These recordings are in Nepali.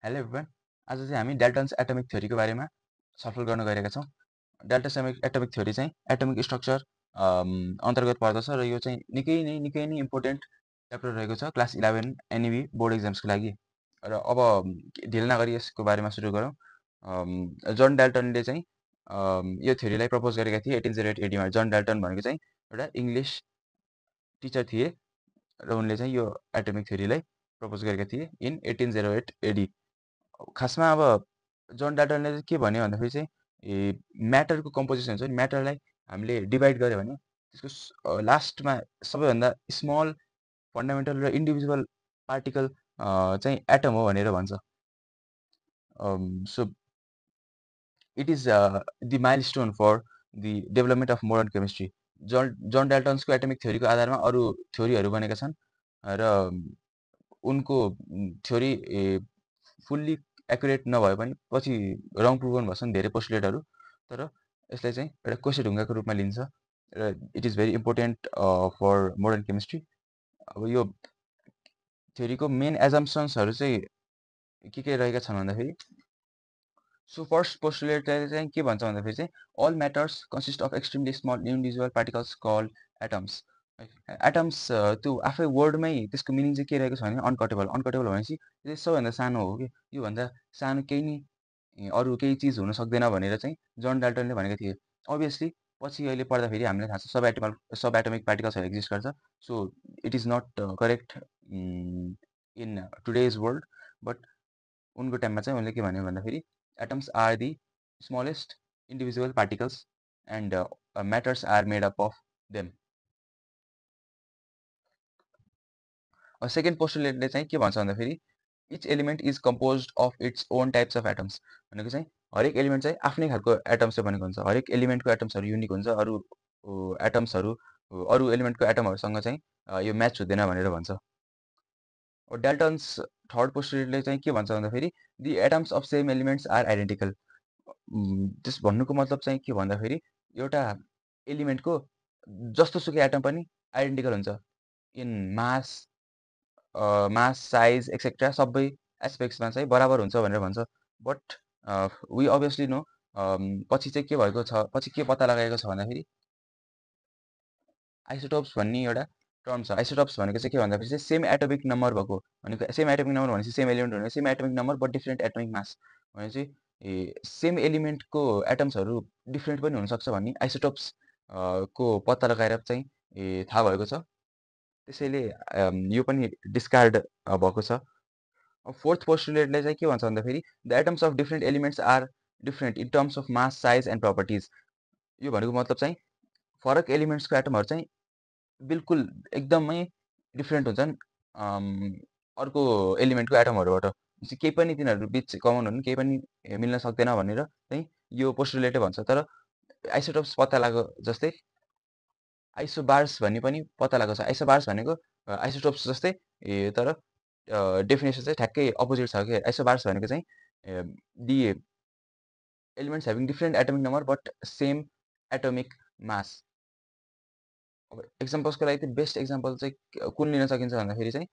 हेलो एभ्रिवान आज चाहिँ हामी डाल्टन्स एटमिक थ्योरीको बारेमा छलफल गर्न गइरहेका छौँ। डाल्टन्स एटमिक थ्योरी चाहिँ एटमिक स्ट्रक्चर अन्तर्गत पर्दछ र यो चाहिँ निकै नै इम्पोर्टेन्ट च्याप्टर रहेको छ क्लास 11 एनइबी बोर्ड एक्जाम्सको लागि। र अब ढिलो नगरी यसको बारेमा सुरु गरौँ। जन डाल्टनले चाहिँ यो थ्योरीलाई प्रपोज गरेका थिए 1808 एडीमा। जन डाल्टन भनेको चाहिँ एउटा इङ्ग्लिस टिचर थिए र उनले चाहिँ यो एटमिक थ्योरीलाई प्रपोज गरेका थिए इन 1808 एडी। खासमा अब जन डाल्टनले चाहिँ के भन्यो भन्दाखेरि चाहिँ म्याटरको कम्पोजिसन हुन्छ नि, म्याटरलाई हामीले डिभाइड गऱ्यो भने त्यसको लास्टमा सबैभन्दा स्मल फन्डामेन्टल र इन्डिभिजुअल पार्टिकल चाहिँ एटम हो भनेर भन्छ। So it is the milestone for the development of modern chemistry. John डाल्टन्सको एटमिक थ्योरीको आधारमा अरू थ्योरीहरू बनेका छन् र उनको थ्योरी फुल्ली एक्युरेट नभए पनि पछि रङ प्रुभन भएछन् धेरै पोस्टुलेटहरू। तर यसलाई चाहिँ एउटा कोसे ढुङ्गाको रूपमा लिन्छ र it is very important for modern chemistry. अब यो थ्योरीको मेन एजम्सन्सहरू चाहिँ के रहेका छन् भन्दाखेरि सो फर्स्ट पोस्टुलेटले चाहिँ के भन्छ भन्दाखेरि चाहिँ all matters consist of extremely small individual particles called atoms. Atoms त्यो आफै वर्डमै त्यसको मिनिङ चाहिँ के रहेको छ भने अनकटेबल। अनकटेबल भनेपछि त्यो सबैभन्दा सानो हो कि योभन्दा सानो केही नि अरू केही चिज हुन सक्दैन भनेर चाहिँ जन डाल्टनले भनेका थिए। अभियसली पछि अहिले पढ्दाखेरि हामीलाई थाहा छ सब एटमिक पार्टिकल्सहरू एक्जिस्ट गर्छ। So it is not correct in today's world. But उनको टाइममा चाहिँ उनले के भन्यो भन्दाखेरि atoms are the smallest individual particles and matters are made up of them. Second पोस्टुलेटले चाहिँ के भन्छ भन्दाखेरि each element is compose of its own types of atoms. भनेको चाहिँ हरेक एलिमेन्ट चाहिँ आफ्नै खालको एटम्स चाहिँ बनेको हुन्छ। हरेक एलिमेन्टको एटम्सहरू युनिक हुन्छ। अरू एटम्सहरू अरू एलिमेन्टको एटमहरूसँग चाहिँ यो म्याच हुँदैन भनेर भन्छ। डाल्टन्स थर्ड पोस्टुलेटले चाहिँ के भन्छ भन्दाखेरि the atoms of same elements are identical. त्यस भन्नुको मतलब चाहिँ के भन्दाखेरि एउटा एलिमेन्टको जस्तो सुकै एटम पनि आइडेन्टिकल हुन्छ इन मास, साइज एक्सेट्रा सबै एस्पेक्ट्समा चाहिँ बराबर हुन्छ भनेर भन्छ। बट वी अभियसली नो पछि चाहिँ के भएको छ, पछि के पत्ता लगाएको छ भन्दाखेरि आइसोटोप्स भन्ने एउटा टर्म छ। आइसोटोप्स भनेको चाहिँ के भन्दाखेरि चाहिँ सेम एटोमिक नम्बर भएको भनेको। सेम एटोमिक नम्बर भनेपछि सेम एलिमेन्ट भनेको same atomic number but different atomic mass भनेपछि सेम एलिमेन्टको एटम्सहरू डिफ्रेन्ट पनि हुनसक्छ भन्ने आइसोटोप्स को पत्ता लगाएर चाहिँ थाहा भएको छ। त्यसैले यो पनि डिस्कार्ड भएको छ। फोर्थ पोस्टुलेटले चाहिँ के भन्छ भन्दाखेरि the atoms of different elements are different in terms of mass, size and properties. यो भनेको मतलब चाहिँ फरक एलिमेन्ट्सको एटमहरू चाहिँ बिल्कुल एकदमै डिफ्रेन्ट हुन्छन् अर्को एलिमेन्टको एटमहरूबाट। केही पनि तिनीहरू बिच कमन हुनु केही पनि मिल्न सक्दैन भनेर चाहिँ यो पोस्टुलेटले भन्छ। तर आइसोटोप्स पत्ता लाग्यो जस्तै आइसोबार्स भन्ने पनि पत्ता लागेको छ। आइसोबार्स भनेको आइसोटोप्स जस्तै तर डेफिनेसन चाहिँ ठ्याक्कै अपोजिट छ कि। आइसोबार्स भनेको चाहिँ the elements having different atomic number but same atomic mass. अब एक्जाम्पल्सको लागि चाहिँ बेस्ट एक्जाम्पल चाहिँ कुन लिन सकिन्छ भन्दाखेरि चाहिँ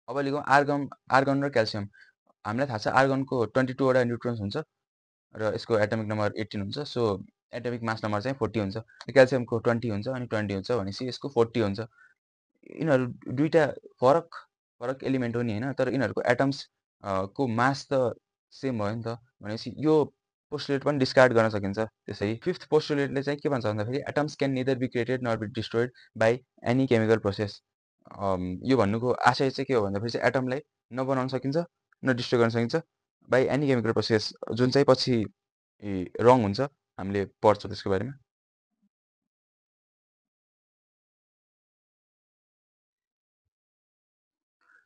अब लिगौँ आर्गन र क्याल्सियम। हामीलाई थाहा छ आर्गनको 22 वटा न्युट्रोन्स हुन्छ र यसको एटमिक नम्बर 18 हुन्छ। सो एटमिक मास नम्बर चाहिँ 40 हुन्छ। क्याल्सियमको 20 हुन्छ अनि 20 हुन्छ भनेपछि यसको 40 हुन्छ। यिनीहरू दुईटा फरक एलिमेन्ट हो नि होइन, तर यिनीहरूको एटम्स को मास त सेम भयो नि त। भनेपछि यो पोस्टुलेट पनि डिस्कार्ड गर्न सकिन्छ। त्यसै फिफ्थ पोस्टुलेटले चाहिँ के भन्छ भन्दाखेरि atoms can neither be created nor be destroyed by any chemical process. यो भन्नुको आशय चाहिँ के हो भन्दाखेरि चाहिँ एटमलाई न बनाउन सकिन्छ न डिस्ट्रोय गर्न सकिन्छ बाई एनी केमिकल प्रोसेस, जुन चाहिँ पछि रङ हुन्छ। हामीले पढ्छौँ त्यसको बारेमा।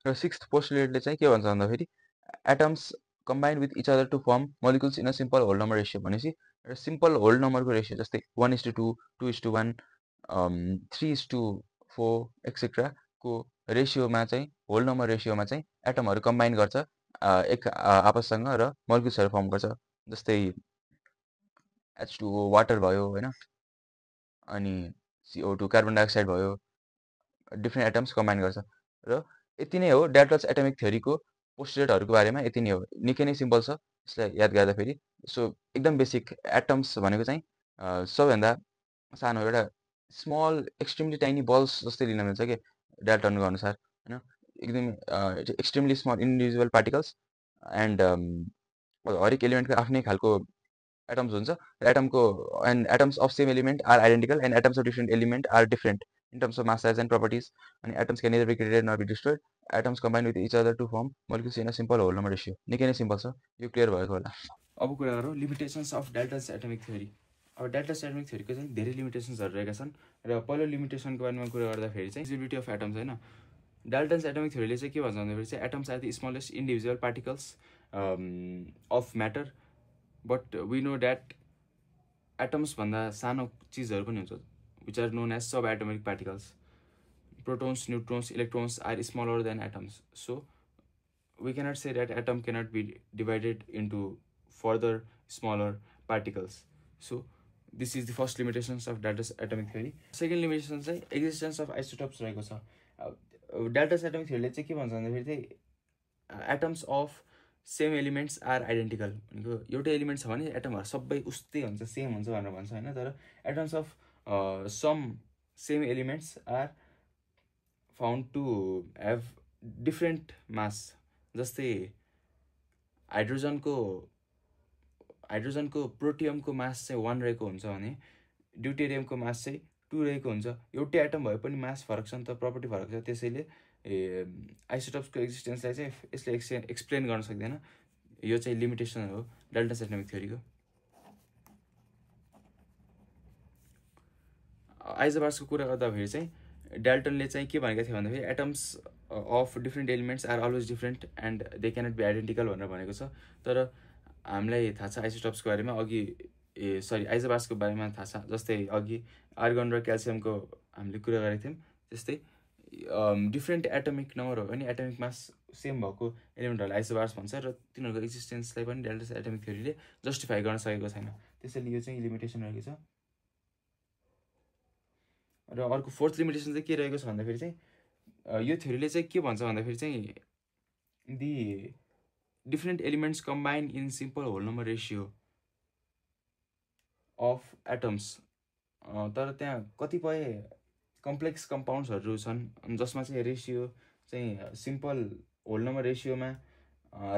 र सिक्स्थ पोस्टुलेटले चाहिँ के भन्छ भन्दाखेरि atoms combined with each other to form molecules in a simple whole number ratio. भनेपछि एउटा सिम्पल होल नम्बरको रेसियो जस्तै 1:2, 2:1, 3:4 एक्सेट्रा को रेसियोमा चाहिँ होल नम्बर रेसियोमा चाहिँ एटमहरू कम्बाइन गर्छ एक आपससँग र मोलिकुल्सहरू फर्म गर्छ। जस्तै H2O वाटर भयो हैन, अनि CO2 कार्बन डाइअक्साइड भयो, डिफ्रेन्ट एटम्स कम्बाइन गर्छ। र यति नै हो डाल्टन्स एटमिक थ्योरीको पोस्टुलेटहरूको बारेमा, यति नै हो। निकै नै सिम्पल छ यसलाई याद गर्दाखेरि। सो एकदम बेसिक एटम्स भनेको चाहिँ सबैभन्दा सानो एउटा स्मल एक्सट्रिमली टाइनी बल्स जस्तै लिन मिल्छ के डाल्टनको अनुसार हैन। एकदमै extremely small individual particles and हरेक एलिमेन्टको आफ्नै खालको एटम्स हुन्छ। एटमको and atoms of same element are identical and atoms of different element are different in terms of mass size and properties. अनि atoms can neither be created nor be destroyed. Atoms combine with each other to form molecules in a simple whole number ratio. निकै नै सिम्पल छ, यो क्लियर भएको होला। अब कुरा गरौँ limitations of Dalton's atomic theory. अब डाल्टन्स एटमिक थ्योरीको चाहिँ धेरै लिमिटेसन्सहरू रहेका छन् र पहिलो लिमिटेसनको बारेमा कुरा गर्दाखेरि चाहिँ डिभिजिबिलिटी अफ एटम्स हैन। डाल्टन्स एटमिक थ्योरीले चाहिँ के भन्छ भन्दाखेरि चाहिँ atoms are the smallest individual particles of matter, but we know that atoms भन्दा सानो चिजहरू पनि हुन्छ which are known as sub atomic particles. Protons, neutrons, electrons are smaller than atoms. So we cannot say that atom cannot be divided into further smaller particles. So this is the first limitations of Dalton's atomic theory. Second limitation चाहिँ existence of isotopes रहेको छ। Dalton's atomic theory ले चाहिँ के भन्छ भन्दाखेरि चाहिँ atoms of same elements are identical। भनेको एउटै एलिमेन्ट छ भने एटमहरू सबै उस्तै हुन्छ, सेम हुन्छ भनेर भन्छ हैन। तर atoms of some same elements are found to have different mass। जस्तै हाइड्रोजनको प्रोटियमको मास चाहिँ 1 रहेको हुन्छ भने ड्युटेरियमको मास चाहिँ 2 रहेको हुन्छ। एउटै एटम भए पनि मास फरक छ नि त, प्रपर्टी फरक छ। त्यसैले आइसोटप्सको एक्जिस्टेन्सलाई चाहिँ यसले एक्सप्लेन गर्न सक्दैन। यो चाहिँ लिमिटेसन हो डाल्टन्स एटमिक थ्योरीको। आइजोबार्सको कुरा गर्दाखेरि चाहिँ डाल्टनले चाहिँ के भनेको थियो भन्दाखेरि atoms of different elements are always different and they cannot be identical भनेर भनेको छ। तर हामीलाई थाहा छ आइसोटप्सको बारेमा अघि आइजोबार्सको बारेमा थाहा छ। जस्तै अघि आर्गन र क्याल्सियमको हामीले कुरा गरेको थियौँ। त्यस्तै डिफ्रेन्ट एटमिक नम्बर हो भने एटमिक मास सेम भएको एलिमेन्टहरूलाई आइसोबार्स भन्छ र तिनीहरूको एक्जिस्टेन्सलाई पनि डाल्टन्स एटमिक थ्योरीले जस्टिफाई गर्न सकेको छैन। त्यसैले यो चाहिँ लिमिटेसन रहेको छ। र अर्को फोर्थ लिमिटेसन चाहिँ के रहेको छ भन्दाखेरि चाहिँ यो थ्योरीले चाहिँ के भन्छ भन्दाखेरि चाहिँ the different elements combine in simple whole number ratio of atoms. तर त्यहाँ कतिपय कम्प्लेक्स कम्पाउन्ड्सहरू छन् जसमा चाहिँ रेसियो चाहिँ सिम्पल होल नम्बर रेसियोमा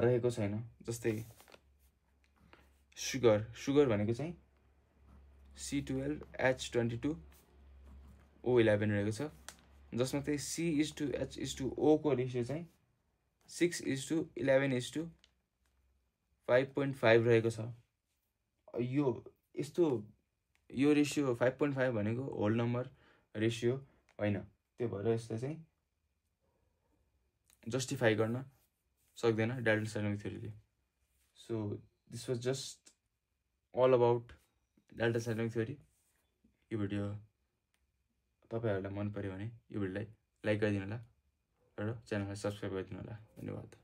रहेको छैन। जस्तै सुगर भनेको चाहिँ C12H22O11 रहेको छ, जसमा चाहिँ C:H:O को रेसियो चाहिँ 6:11:5.5 रहेको छ। यो रेसियो 5.5 भनेको होल नम्बर रेसियो होइन। त्यो भएर यसलाई चाहिँ जस्टिफाई गर्न सक्दैन डाल्टन्स एटमिक थ्योरीले। So this was just all about Dalton's atomic theory. यो भिडियो तपाईँहरूलाई मन पर्यो भने यो भिडियोलाई लाइक गरिदिनु होला र च्यानललाई सब्सक्राइब गरिदिनु होला। धन्यवाद।